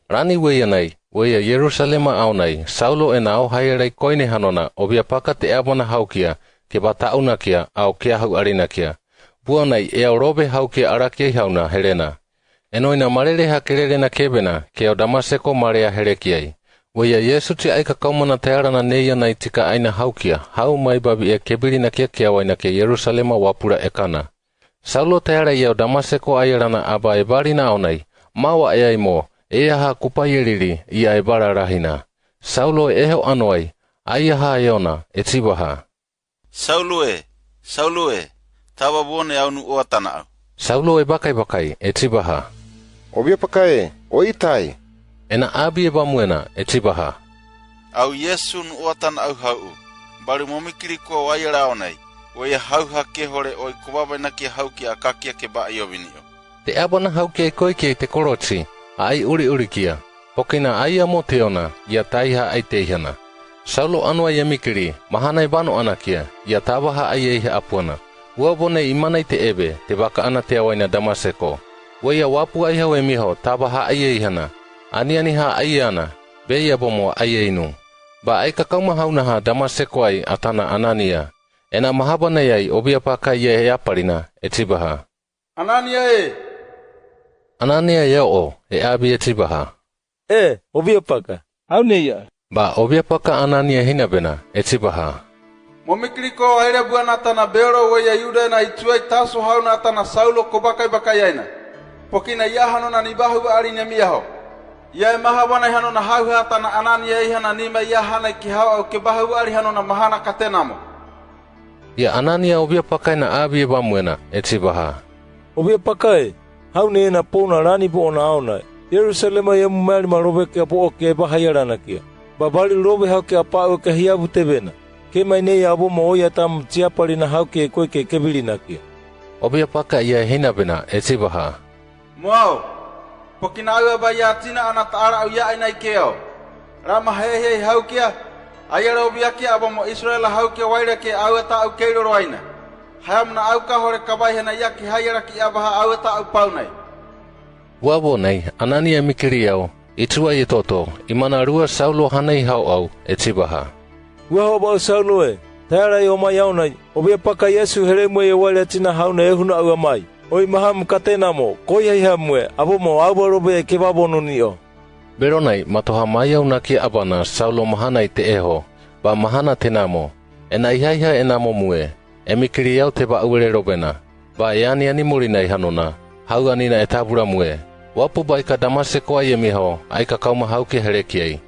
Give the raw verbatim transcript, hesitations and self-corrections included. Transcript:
Rani weiyanayi, weiya Ierusalema aonai, Saulo ena au hayaraikoine hanona, obia paka teaba na haukia, keba ta'unakia, au keahu'arinakia. Buanayi, e au robe haukia arakiai hauna, herena. Enoina, marere ha kerere na kebena, ke au Damaseko marea herekiai. Weiya Yesu, či aika kauma na tayara na neiyanai tika aina haukia, hau mai babi'e kebirinakia keawaina ke Ierusalema wapura ekana. Saulo tayara i au Damaseko ayarana, aba ebari na aonai, mawa e aimo, eya ha kupa yeriri, i a ebara rahina. Saulo e eho anoai, aiya ha eona, echibaha. Saulo e, Saulo e, taba bone au nu'u atana au. Saulo e bakaibakai, echibaha. Obia paka e, o itai? Ena abi ebamuena, echibaha. Au Yesu nu'u atana au hau'u, balu momikiri ko au ayara aonai, weiya hauha kehore oi kobabainakia haukia akakia keba io bini'o. Teaba na haukia i koikiai tekorochi, a ai uri'urikia, pokina aiya mo teona, i a taiha aiteihana. Saulo anoai emikiri, mahana ebano'anakia, i a taba ha aieiha apuana. Uabonei imanai te'ebe, tebaka'ana teawaina Damaseko. Weiya wapu ai hau emiho, taba ha aieihana, aniani ha aiana, bei abomo aieinu. Ba aika kauma haunaha Damasekoai atana Anania. Ena mahabanai ai, obia paka i a eaparina, echibaha. Anania e! Anania e o'o, e abi echibaha. E, obia paka, au neiya. Ba obia paka Anania hinabena, echibaha. Momikiri ko au aira bua na atana Beolo, weiya Yuda ena ichuai Taso hauna atana Saulo ko bakaibakai aina. Pokina i a hanona ni bahuba'ari nemiaho. I a e mahabanai hanona hauha atana Anania eiha na nima i a hanai ki hau au ke bahuba'ari hanona mahana katena mo. I a Anania obia paka ena abi ebamuena, echibaha. Obia paka e, hau neiya na pouna rani bo'ona aonai, Ierusalema i a mu meali ma robe ke bo'o ke bahayaranakia. Ba balu robe haukia apa'u ke hiabu tebena. Kemai neiya abomo oiya tamo chiaparina haukia i koikiai kebirinakia. Obia paka i a hinabena, echibaha. Mo au, pokina au aba i a achina ana ta'ala au ya'ai nai ke au. Rama hehe i haukia, ayara obiakia abomo Israela haukia waira ke au ata au keiroro aina. Hayamuna au kahore kabaiha na i a ke hayara ki abaha au ata au paunai. Uabonei, Anania emikiri au, ichuai etoto, imana rua Saulo hanai hau au, echibaha. Uaho aba'u Saulo e, tayara i omai aonai, obia paka Yesu here mue i a waira achina hauna ehuna au amai. Oi mahamu katena mo, koiha i hamue, abomo au ba robe e keba bono ni'o. Beronai, matoha mai aunakia abana Saulo mahana i te'eho, ba mahana tenamo. Ena ihaiha enamo mue, emikiri au te ba'uere robena. Ba e aniani murinai hanona, hau anina e tabura mue. Wapu ba aika Damasekoai emiho, aika kauma haukia herekiai.